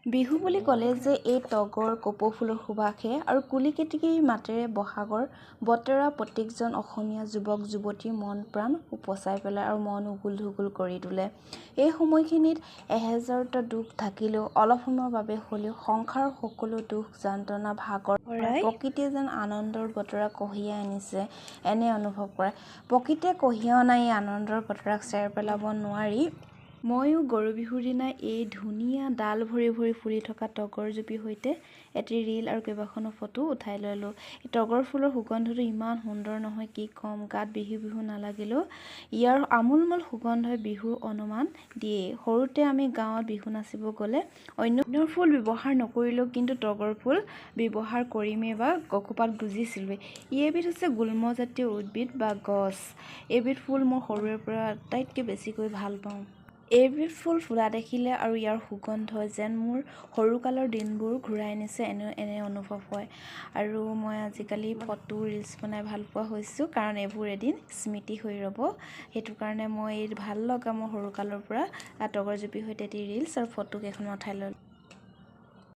বিহু বুলি ক'লে যে এই তগৰ, কপৌ ফুলৰ সুবাসে আৰু কুলি কেতেকীৰ মাতেৰে বহাগৰ বতৰা প্ৰত্যেকজন অসমীয়া যুৱক যুৱতীৰ মন প্ৰাণ উপচাই পেলায় আৰু মন উগুল থুগুল কৰি তোলে। এই সময়খিনিত এহেজাৰটা দুখ থাকিলেও অলপ সময়ৰ বাবে হ'লেও সংসাৰৰ সকলো দুখ যাতনা ভাগৰ প্ৰকৃতিয়ে যেন আনন্দৰ বতৰা কঢ়িয়াই আনিছে, এনে অনুভৱ কৰে। প্ৰকৃতিয়ে কঢ়িয়াই অনা এই আনন্দৰ বতৰাক চেৰ পেলাব নোৱাৰি। ময়ো গৰু বিহুৰ দিনা এই ধুনীয়া ডাল ভৰি ভৰি ফুলি থকা তগৰ জুপিৰ সৈতে এটি ৰীল আৰু কেইবাখনো ফটো উঠাই ল'লোঁ। এই তগৰ ফুলৰ সুগন্ধটো ইমান সুন্দৰ নহয়, কি ক'ম! গাত বিহু বিহু নালাগিলেও ইয়াৰ আমোলমোল সুগন্ধই বিহুৰ অনুমান দিয়ে। সৰুতে আমি গাঁৱত বিহু নাচিব গ'লে অন্য ফুল ব্যৱহাৰ নকৰিলেও কিন্তু তগৰ ফুল ব্যৱহাৰ কৰিমেই বা খোপাত গুজিছিলোঁৱেই। ই এবিধ হৈছে গুল্মজাতীয় উদ্ভিদ বা গছ। এইবিধ ফুল মই সৰুৰে পৰা আটাইতকৈ বেছিকৈ ভাল পাওঁ। এইবিধ ফুল ফুলা দেখিলে আৰু ইয়াৰ সুগন্ধই যেন মোৰ সৰুকালৰ দিনবোৰ ঘূৰাই আনিছে, এনে এনে অনুভৱ হয়। আৰু মই আজিকালি ফটো, ৰিলচ বনাই ভাল পোৱা হৈছোঁ, কাৰণ এইবোৰ এদিন স্মৃতি হৈ ৰ'ব। সেইটো কাৰণে মই এই ভাল লগা মোৰ সৰুকালৰ পৰা তগৰ জুপিৰ সৈতে এটি ৰিলচ আৰু ফটো কেইখনমান উঠাই ল'লোঁ।